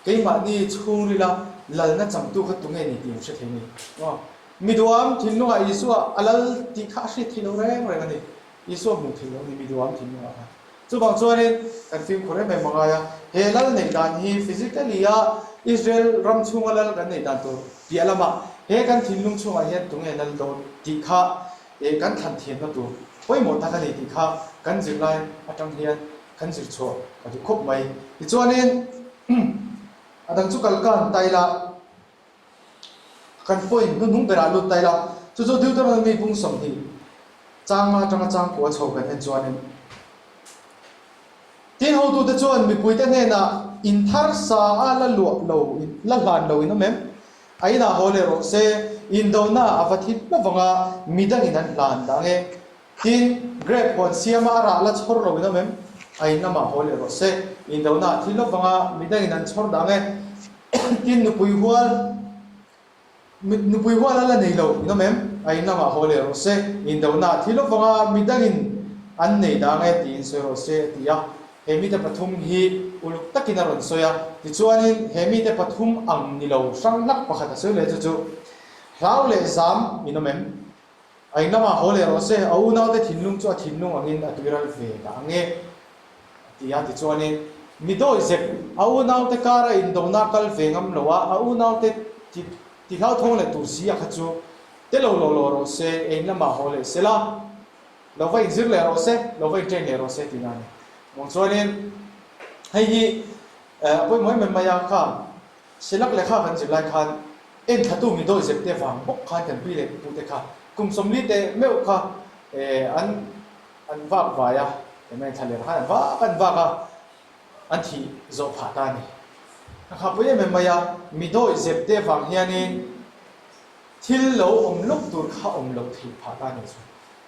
[SPEAKER 1] keimahni chhungrila lalna changtu kha tunge ni tih an hre thei a ni maw? Mi duham thinlungah Isua a lal tih kha a hriat theih lo reng reng a ni. Isua hmuh theih lo a ni mi duham thinlungah khan. Chuvang chuanin kan fimkhur em em a ngai a, he lal neih dan hi physically a Israel ram chhunga lal kan neih dan tur piah lamah he kan thinlung chhungah hian tunge lal dawn tih kha kan thlan thiamna tur pawimawh tak a ni tih kha kan zirlai atang hian kan zir chhuah ka duh khawp mai. Tichuanin a dang chu kalkan ta ila. Kan point hnuhnung berah lut ta ila, chu chu Deuteronomy bung 20 chang nga atanga chang kua chho kan en chuanin, Tin hotute chuan mipuite hnenah in thar sa a la luah lo, la hlan lo in awm em? A inah haw leh rawh se, indona a va thi hlo vanga midangin an hlan dah ange. Tin, grape huan siama a rah la chhawr lo in awm em? A in lamah haw leh rawh se, indona a thi lo vanga midangin an chhawr dah ange. Tin, nupui hual, nupui hual a la nei lo in awm em? A in lamah haw leh rawh se, indona a thi lo vanga midangin an nei dah ange tiin sawi rawh se, a ti a. He mite pathum hi uluk takin a rawn sawi a, tichuanin he mite pathum ang ni lo hrang hlak pakhat a sawi leh chu chu, Hlau leh zam in awm em? A in lamah haw leh rawh se, a unaute thinlung chu a thinlung angin a tuiral ve dah ang e, a ti a. Tichuanin, mi dawi zep, a unaute kara indona kal ve ngam lo a, a unaute ti ti hlauthawng leh tur si a kha chu te lo lo lo rawh se, a in lamah haw leh se la, lo va inzir leh rawh se, lo va intrain leh rawh se tihna a ni. Vang chuanin, hei hi a pawimawh em em mai a, kha Silak lehkha kan zir lai khan enthlatu mi dawi zep te vang bawk khan kan pi leh pu te kha kum 40 te meuh kha an an vak vai a, eng thla leh khan an vak an vak a, an thih zawh phah ta a ni. A kha pui em em mai a, mi dawi zep te vang hianin. Thil lo awm lawk tur kha awm loh theih phah ta a nih chu.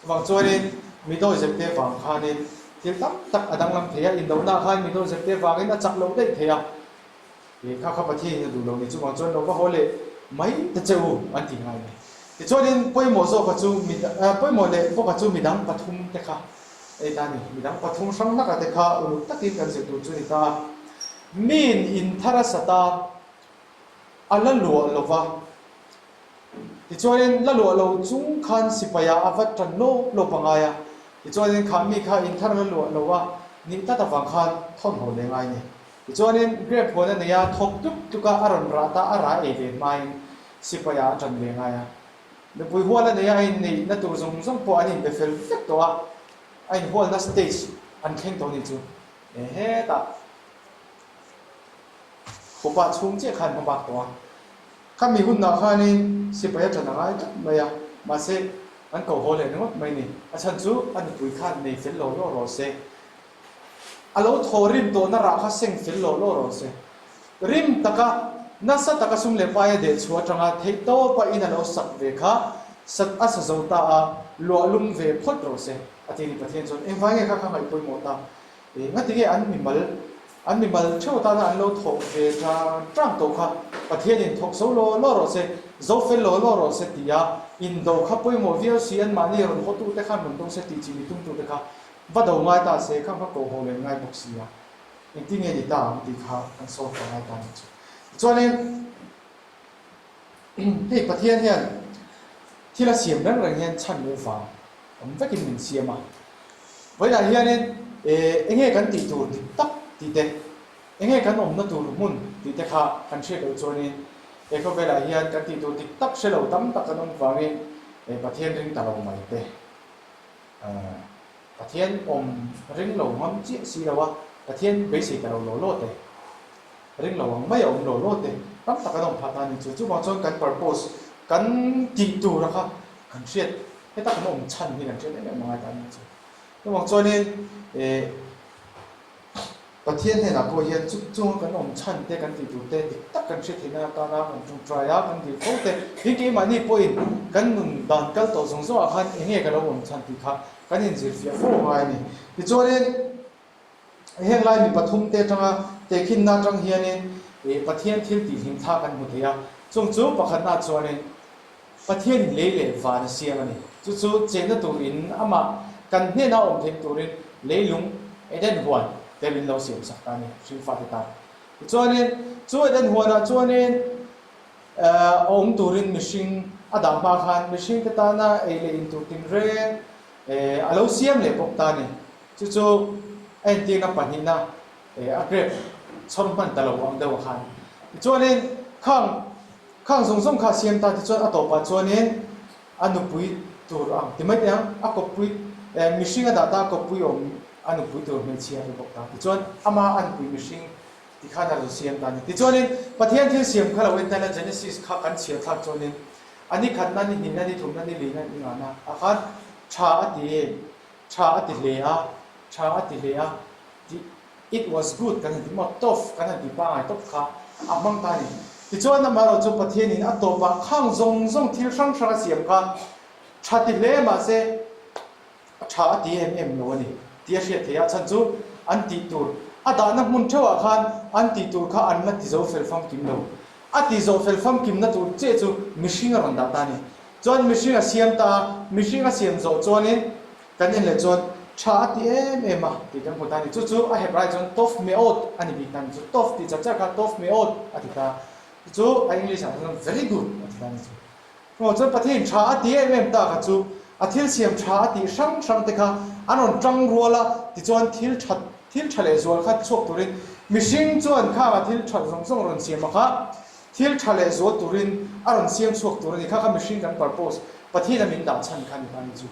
[SPEAKER 1] Chuvang chuanin mi dawizepte vang khanin thil tam tak a danglam thei a, indohnaah khan mi dawizepte vangin a chak loh daih thei a. Ih kha kha Pathianin a duh lo ni, chuvang chuan lo va haw leh mai ta che u an ti ngai ni. Tichuanin pawimawh zawka chu mi pawimawh leh bawka chu midang pathum te kha ei ta a ni. Midang pathum hrang hlaka te kha uluk takin kan zir tur chu a ni ta a. Miin inthar a sat a, a la luah lo va. Tichuanin la luah lo chung khan sipaia a va tan lawp lawp a ngai a. Tichuanin kha mi kha inthar la luah lo a nih tlat avang khan thawn haw leh ngai a ni. Tichuanin grape huan a nei a, thawk tluk tluk a, a rawn rah ta, a rah ei ve hmain sipaia a tan ve ngai a. Nupui hual a nei a, a inneihna tur zawng zawng pawh an inbe fel vek tawh a, a inhualna stage an thleng tawh a nih chu. Hetah. Khupa chhung chiah khan hma bak tawh a, khami hunah khanin sipai a ṭan a ngai tlat mai a, mahse an ko haw leh ringawt mai ni. A chhan chu a nupui khan nei fel law law rawh se, a lo thaw rim tawhna rah kha seng fel law law rawh se. Rim taka nasa taka sum leh paia deh chhuah atanga theih tawpa in a lo sak ve kha sat a sa zo ta a, luah lum ve phawt rawh se, a ti ni Pathian chuan engvai nge kha kha ngaih pawimawh ta? Engati nge an mimal An mimal theuh atana an lo thawk ve tang tang tawh kha Pathianin thawk zo law law rawh se, zo fel law law rawh se tia indo kha pawimawh viau si anmahni rawn hawtute khan rawn do se tih chi mi tumtute kha va do ngai ta se khang kha koh haw leh ngai bawk si a, engtin nge ni ta ang tih kha kan sawm ta ngai ta ni chu. Tichuanin hei Pathian hian thil a siam reng reng hian chhan leh vang awm vekin min siam a. Vawiinah hianin eng nge kan tih tur dik tak tih te, eng nge kan awmna tur hmun tih te kha kan hriat loh chuanin he khawvelah hian kan tih tur dik tak hre lo tam tak kan awm vangin Pathian ring ta lo mai te, Pathian awm ring lo ngam chiah si lo a, Pathian beisei ta lo law law te, ring lo ang mai a awm law law te tam tak an awm phah ta a ni chu. Chuvang chuan kan purpose, kan tih tura kha kan hriat Heta kan awm chhan hi kan hriat em em angai ta nih chu. Chuvang chuanin eh Pathian hnenah pawh hian chu chunga kan awm chhan te kan tih tur te dik tak kan hriat theihna atana kan tawngtai a, kan dil fo te hi keimahni pawhin kan nun dan kal tawh zawng zawngah khan eng nge ka lo awm chhan tih kha kan inzirfiah fo angai a ni. Tichuanin Heng lai mi pathumte atanga tehkhinna atang hianin Pathian thil tihhlim thla kan hmu thei a, chung chu pakhatna chuanin Pathianin lei leh van a siam a ni. Chu chu chenna turin amah kan hnena awm theih turin leilung Eden huan te min lo siam sak ta a ni, hringfate tan. Tichuanin chu Eden huanah chuanin a awm turin mihring a dah hma khan mihringte tana ei leh in tur tinreng a lo siam leh bawk ta a ni. Chu chu a entirna pahnihna a grape chhawr hman ta lo ang deuh a khan. Tichuanin khang khang zawng zawng kha a siam ta tichuan a tawpah chuanin a nupui tur ang ti mai teh ang a kawppui mihring a dah ta a kawppui awm a nupui tur hmeichhia a pe bawk ta tichuan ama a nupui mihring ti khan a rawn siam ta a ni. Tichuanin Pathian thil siam kha lo entir la Genesis kha kan chhiar thlak chuanin a ni khatna ni hnihna ni thumna ni lihna ni ngahna a khan tha a ti em? Tha a ti hle a, tha a ti hle a, tih it was good kan han ti maw, tawf kan han ti pangai tawp kha a hmang ta a ni. Tichuan amaherawh chu Pathianin a tawpah khang zawng zawng thil hrang hrang a siam kha tha ti hle mahse a tha a ti em em lo a ni tih a hriat theih a, chhan chu an tih tur a dahna hmun theuhah khan an tih tur kha an la ti zo fel famkim lo. A ti zawh fel famkimna tur chiah chu mihring a rawn dah ta a ni. Chuan mihring a siam ta a, mihring a siam zawh chuanin kan en leh chuan tha a ti em em a tih kan hmu ta a ni. Chu chu a Hebrai chuan tov meod a ni bik ta a ni. Chu tov tih char char kha tov meod a ti ta a. Chu chu a English ah chuan very good a ti ta a ni chu. Chuvang chuan Pathian tha a ti em em ta kha chu a thil siam tha a tih hrang hrang te kha an rawn tang rual a, tichuan thil tha thil tha leh zual kha chhuak turin mihring chuan khang a thil tha zawng zawng rawn siam a kha Thil tha leh zual turin a rawn siam chhuak tur a ni. Kha kha mihring kan purpose, Pathian a min dah chhan kha ni ta ni chu.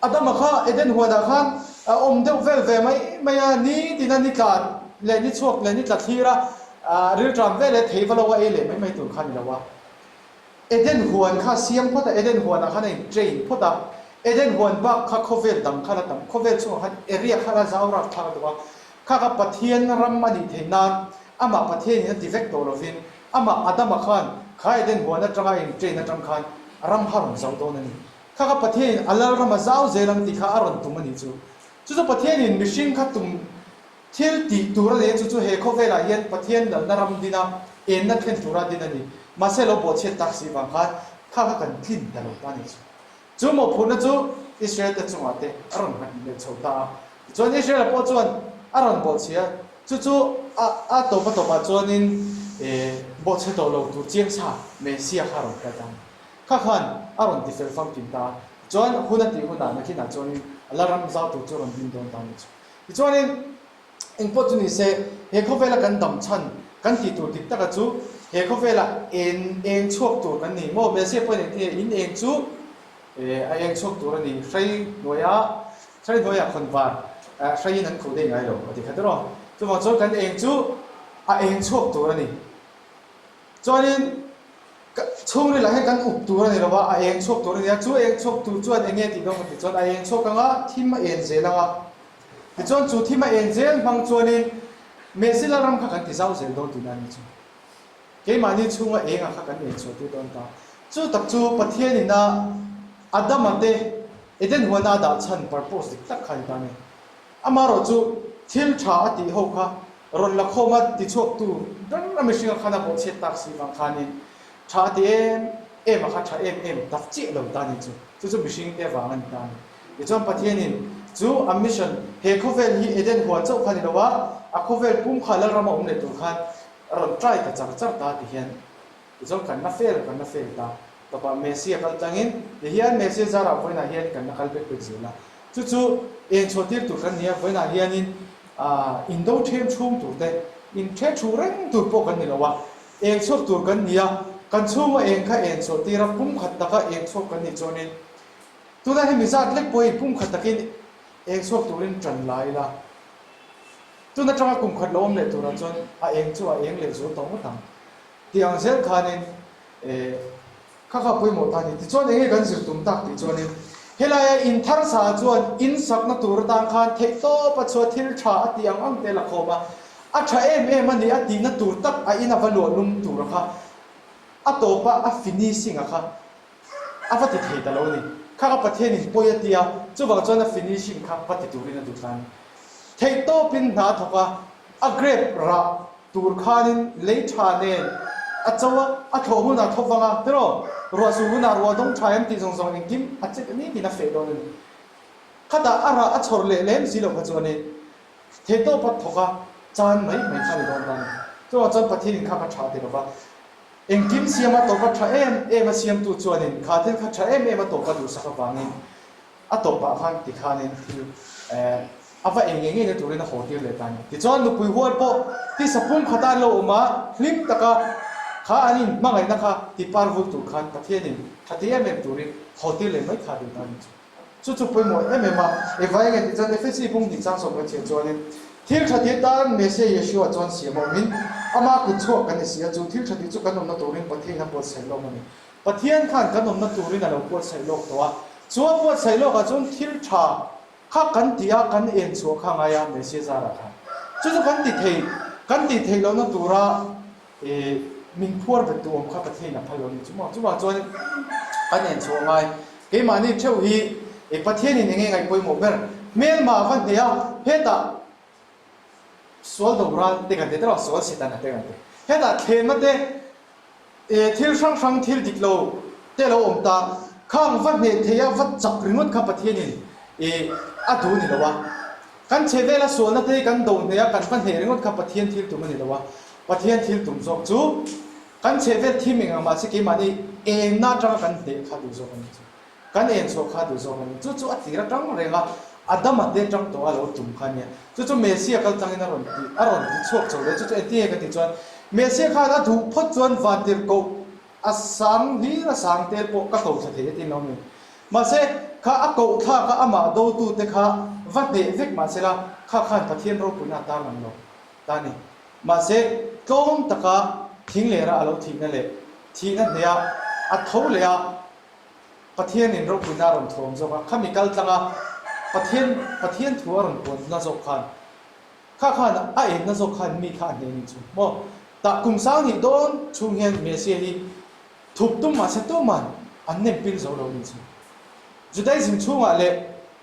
[SPEAKER 1] Adama kha Eden huanah khan a awm deuh vel ve mai mai a, ni tina ni tla leh ni chhuak leh ni tla thlir a, rilṭam vel leh thei va lo a ei leh mai mai tur kha ni lo a. Eden huan kha siam phawt a, Eden huanah khan a in train phawt a. Eden huan bak kha khawvel dang kha la tam, khawvel chungah khan area kha la zau rak thlak a tuk a. Kha kha Pathian ram a nih theih nan Amah Pathianin a ti vek tawh lovin, amah Adama khan kha. Kha Eden huan atanga in train atang khan ram kha a rawn zauh dawn a ni. Kha kha Pathianin a lalram a zau zel ang tih kha a rawn tum a nih chu. Chu chu Pathianin mihring kha tum thil tih tur a nei a, chu chu he khawvelah hian Pathian lalna ram dina enna thlen tura din a ni. Mahse lo bawhchhiat tak si vang khan kha kha kan tlin ta lo ta a nih chu. Chu mawhphurhna chu Israel-te chungah te a rawn nghat leh chho ta a. Tichuan Israel-a pawh chuan a rawn bawhchhia, chu chu a a tawpa tawpah chuanin bawhchhe tawh lo tur chiang sa Messiah kha a rawn kal ta a ni. Kha khan a rawn ti fel famkim ta a. Tichuan hun a tih hunah nakinah chuanin a la ram zau tur chu a rawn ding dawn ta a ni chu. Tichuanin eng pawh chu ni se, he khawvela kan dam chhan kan tih tur dik taka chu he khawvela eng eng chhuak tur kan ni maw? Messiah pawhin engtin nge in eng chu a eng chhuak tur a ni? Hrei hnuaia hrei hnuaiah khawnvar hreiin an khuh daih ngai lo a ti kha tiraw? Chuvang chuan kan eng chu a eng chhuak tur a ni. Chuanin ka chhungrilah hian kan up tur a ni lo va, a eng chhuak tur a ni a, chu eng chhuak tur chuan eng nge tih dawn ka tih chuan a eng chhuak anga thim a en zel anga, tichuan chu thim a en zel hmang chuanin Mehzila ram kha kan ti zau zel dawn tihna a ni chu. Keimahni chhunga enga kha kan en chhuah tir dawn ta. Chu tak chu Pathianin a Adama te Eden huana a dah chhan purpose dik tak kha a ni ta a ni. Amaherawh chu thil tha a tih ho kha rawn la khawm a tichhuaktu ber a mihringa khan a bawhchhiat tak si vang khanin tha a ti em em a kha tha em em tak chiah lo ta ni chu. Chu chu mihring te vang a ni ta a ni. Tichuan Pathianin chu a mission he khawvel hi Eden huan chauh kha ni lo a, a khawvel pum kha Lalrama awm leh tur khan a rawn try ta char char ta ti hian tichuan kan la fail kan la fail ta. Tawpah Messi a kal tlangin ti hian Messi zarah vawiinah hian kan la kal bek bek zel a. Chu chu eng chhuah tir tur kan ni a, vawiinah hianin indo then chhung tur te, in then thu reng tur pawh kan ni lo a, eng chhuak tur kan ni a, kan chhunga eng kha eng chhuah tir a, pumkhat taka eng chhuak kan nih chuanin tunah hemi zat lek pawhin pumkhat takin eng chhuak turin tan la ila, tun atanga kum khat lo awm leh turah chuan a eng chu a eng leh zual tawh ngawt ang. Tih ang zel khanin Kha kha pawimawh ta a ni. Tichuan enge kan zir tum tak tih chuanin helaia in thar sa chuan in sakna tur atan khan theihtawp a chhuah thil tha a tih ang ang te la khawm a, a tha em em a ni a tihna tur tak a in a va luah lum tur a kha a tawpa a finishing a kha a va ti thei ta lo a ni. Kha kha Pathianin pawi a ti a, chuvang chuan a finishing kha va ti turin a duh ta a ni. Theihtawpin hna a thawk a, a grape rah Tur khanin lei tha nen a cho a, a thlawh hunah thaw vang a, tiraw? Ruah suh hunah ruah dawng tha em tih zawng zawng engkim a chek ni tiin a feh dawn a ni. Khatah a rah a chhawr leh lem si lo kha chuan in theihtawp a thawk a, chan mai mai kha a ni dawn ta a ni. Chuvang chuan Pathianin kha kha tha ti lo va, engkim siama tawpa tha em em a siamtu chuanin kha thil kha tha em em a tawpa duhsak avangin A tawpah khan tikhanin thil a va eng ngei ngei na turin a haw tir leh ta a ni. Tichuan nupui hual pawh tisa pum khata an lo awm a, hlim taka kha an inhmangaihna kha tipar vul tur khan Pathianin tha ti em em turin haw tir leh mai kha a duh ta a ni chu. Chu chu pawimawh em em a, Eva enge tih chuan Efesi bung hnih chang sawm kan chhiar chuanin thil tha ti atan Messiah Yeshua chuan siam a awmin ama kut chhuak kan ni si a, chu thil tha tih chu kan awmna turin Pathianin a buatsaih lawm a ni. Pathian khan kan awmna turin a lo buatsaih lawk tawh a, chu a buatsaih lawkah chuan thil tha kha kan tih a, kan en chhuah kha ngai a, Messiah zarah khan. Chu chu kan ti thei, kan tih theih lohna tura min phuar bet tu awm kha Pathianin a phal lo a ni chu maw? Chuvang chuan kan en chhuah ngai. Keimahni theuh hi Pathianin eng nge ngaih pawimawh ber? Hmelma va hneh a, hetah sual do ral te kan ti tawh a, sual Setana te kan ti. Hetah thlenna te E thil hrang hrang thil dik lo te lo awm ta, khang va hneh thei a va chak ringawt kha Pathianin e a duh ni lo a. Kan chhe vela sualna te hi kan do hneh a kan va hneh ringawt kha Pathian thil tum a ni lo a. Pathian thil tum zawk chu kan chhe vel thim eng ang mahse keimahni enna atanga kan hneh kha duh zawk a ni chu. Kan en chhuah kha duh zawk a ni. Chu chu a tir atang reng a, Adama te atang tawh a lo tum kha a nia. Chu chu Messia kal tangin a rawn ti, a rawn ti chhuak chho leh. Chu chu engtin nge ka tih chuan, Messia khan a duh phawt chuan vantirhkoh a sang hlir a sang tel pawh ka ko thla thei a tin lo ni. Mahse, kha a koh thlak a amah dotute kha va hneh vek mahsela kha khan Pathian ropuina a tarlang lo ta a ni. Mahse, tlawm taka thing lera a lo thihna leh thihna hneha a tho leh a, Pathianin ropuina a rawn thuam zawk a, khami kal tlanga Pathian Pathian thu a rawn puanna zawk khan, kha khan a enna zawk khan mi kha a hneh ni chu maw? Tah kum sang hnih dawn chhung hian Messiah hi Thup tum mahse tuman an nem pil zo lo nih chu. Judaism chhungah leh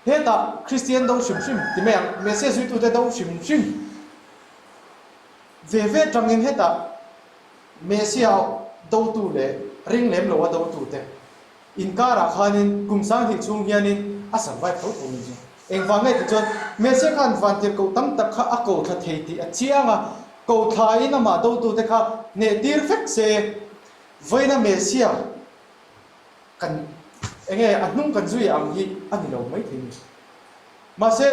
[SPEAKER 1] hetah Kristian do hrim hrim ti mai ang, Messiah zuitute do hrim hrim ve ve tangin hetah Messiah dotu leh ring lem loa dotute inkarah khanin kum sanghnih chhung hianin a survive tho tho nih chu. Engvang nge tih chuan Messiah khan vantirhkoh tam tak kha a ko thla thei tih a chiang a, ko thlain amah dotute kha hnehtir vek se vawiina Messiah kan enge a hnung kan zui ang hi a ni lo mai thei ni. Mahse,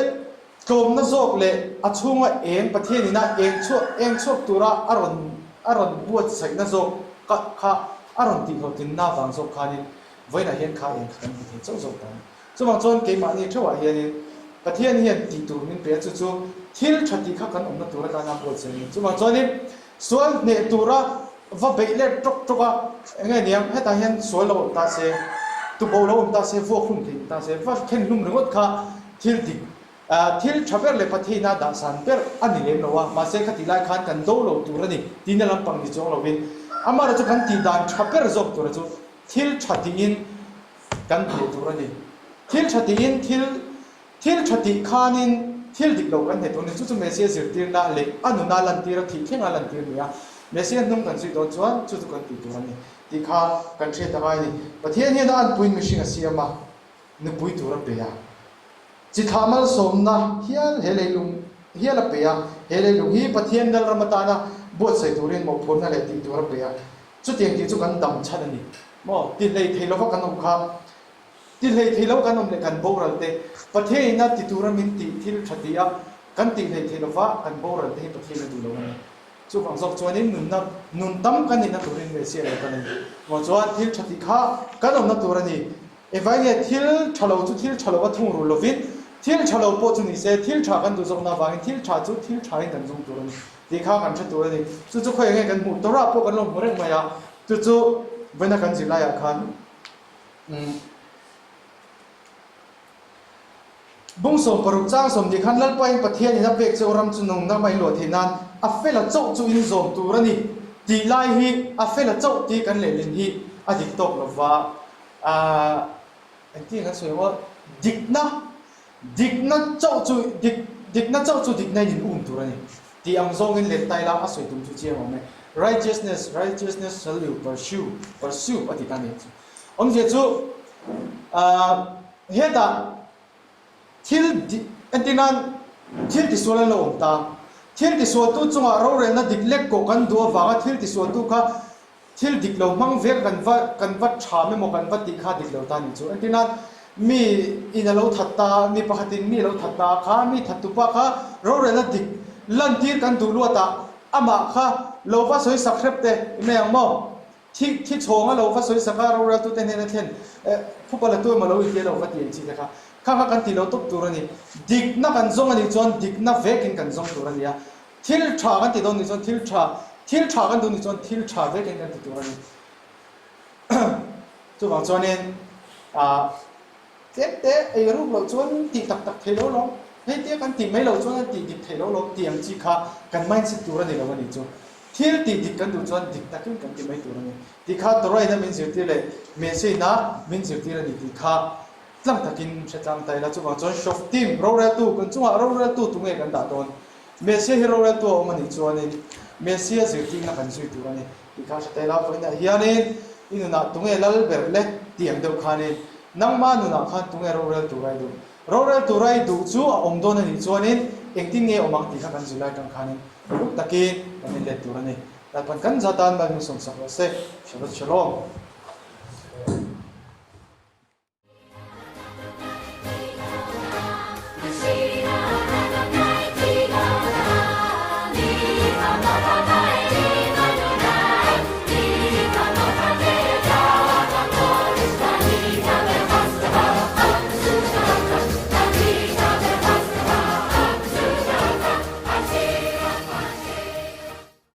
[SPEAKER 1] tlawmna zawk leh a chhunga eng Pathian ina eng chhuak eng chhuak tura a rawn a rawn buatsaihna zawk ka kha a rawn tihhlawhtlinna vang zawk khanin vawiinah hian kha eng kha kan hmu thei chauh zawk ta a ni. Chuvang chuan keimahni theuhah hianin Pathian hian tih tur min pe a, chu chu thil tha tih kha kan awmna tur atana buatsaih a ni. Chuvang chuanin sual hneh tura va beih let tawk tawk a, eng nge niang hetah hian sual lo awm ta se, tubo lo awm ta se, vuak hlum thei ta se, va khen hlum ringawt kha thil dik, thil tha ber leh Pathiana dahsan ber a ni lem lo a, mahse khatih lai khan kan do lo tur a ni tihna lampang ni chuang lovin amaherawhchu chu kan tih dan tha ber zawk tura chu thil tha tiin kan hneh tur a ni. Thil tha tiin thil thil tha tih khanin thil dik lo kan hneh tur a ni. Chu chu Messiah zirtirna leh a nuna lantir a thih thlenga lantir a ni a. Messiah hnung kan zui dawn chuan chu chu kan tih tur a ni tih kha kan hriat a ngai a ni. Pathian hian a anpuiin mihring a siam a, nupui tur a pe a. Chi thlah malsawmna hial he leilung hial a pe a. He leilung hi Pathian Lalram atana buatsaih turin mawhphurhna leh tih tur a pe a. Chutiang tih chu kan dam chhan a ni. Maw? Ti hlei thei lova kan awm kha, ti hlei thei lo kan awm leh kan boral te, Pathian ina ti tura min tih thil tha ti a, kan tih hlei thei lova kan boral te hi Pathian a duh lo a ni. Chuvang zawk chuanin nunna, nun tam kan nihna turin Messiah lo kan a ni. Maw? Chuan thil tha tih kha kan awmna tur a ni. Engvai nge thil tha lo chu thil tha lova thung rul lovin, thil tha lo pawh chu ni se, thil tha kan duh zawkna avangin thil tha chu thil thain kan zawng tur a ni tih kha kan hre tur a ni. Chu chu khawiah nge kan hmuh? Torah pawh kan lo hmu reng mai a, chu chu vawiina kan zirlaiah khan umm Bung 60 chang 20 khan Lalpain Pathianin a pek cheu ram chu nungna mai luah theih nan a fela chauh chu in zawm tur a ni tih lai hi a fela chauh tih kan lehlin hi a dik tawk lova. Aaa engtin kan sawi maw dikna dikna chauh chu dik dikna chauh chu dikna in in um tur a ni tih ang zawngin let ta ila a sawi tum chu chiang awm e righteousness righteousness shall you pursue pursue a ti ta nih chu awmzia chu aaa hetah thil dik entir nan thil tisual an lo awm ta thil tisualtu chungah rorelna dik lek kawh kan duh avanga thil tisualtu kha Thil dik lo hmang vek kan va kan va tham emaw kan va tih kha dik lo ta nih chu. Entirnan, mi in a lo that ta, mi pakhatin mi a lo that ta kha, mi that tupa kha rorelna dik lantir kan duh luat ah amah kha lo va sawi sak hrep te i mai ang maw? Thi thi chhawng a lo va sawi sak a roreltute hnena thlen eh phupa la tu emaw lo intia lo va ti ang chi te kha. Kha kha kan ti lo tawp tur a ni. Dikna kan zawng a nih chuan dikna vekin kan zawng tur a ni a. Thil tha kan ti dawn nih chuan thil tha, thil tha kan duh nih chuan thil tha vekin kan ti tur a ni. Chuvang chuanin ah tlem te ei ruk loh chuan tih tak tak thei lo lawm, hei tia kan tih mai loh chuan an tih dik thei lo lawm tih ang chi kha kan mindset tur a ni lo a nih chu. Thil tih dik kan duh chuan dik takin kan ti mai tur a ni. Tih kha Torah-ina min zirtir leh Messiah-ina min zirtir a ni tih kha tlang takin hre tlang ta ila. Chuvang chuan Shoftim, roreltu, kan chungah roreltu tunge kan dah dawn? Messia hi roreltu a awm a nih chuanin Messia zirtirna kan zui tur a ni tih kha hre ta ila, vawiinah hianin i nunah tunge lal ber le tih ang deuh khanin nangma nunah khan tunge rorel tura i duh? Rorel tura i duh chu a awm dawn a nih chuanin engtin nge awm ang tih kha kan zir lai atang khanin uluk takin kan inlet tur a ni. Lalpan kan zatan Malhmisawm sak rawh se. Shabbat Shalom.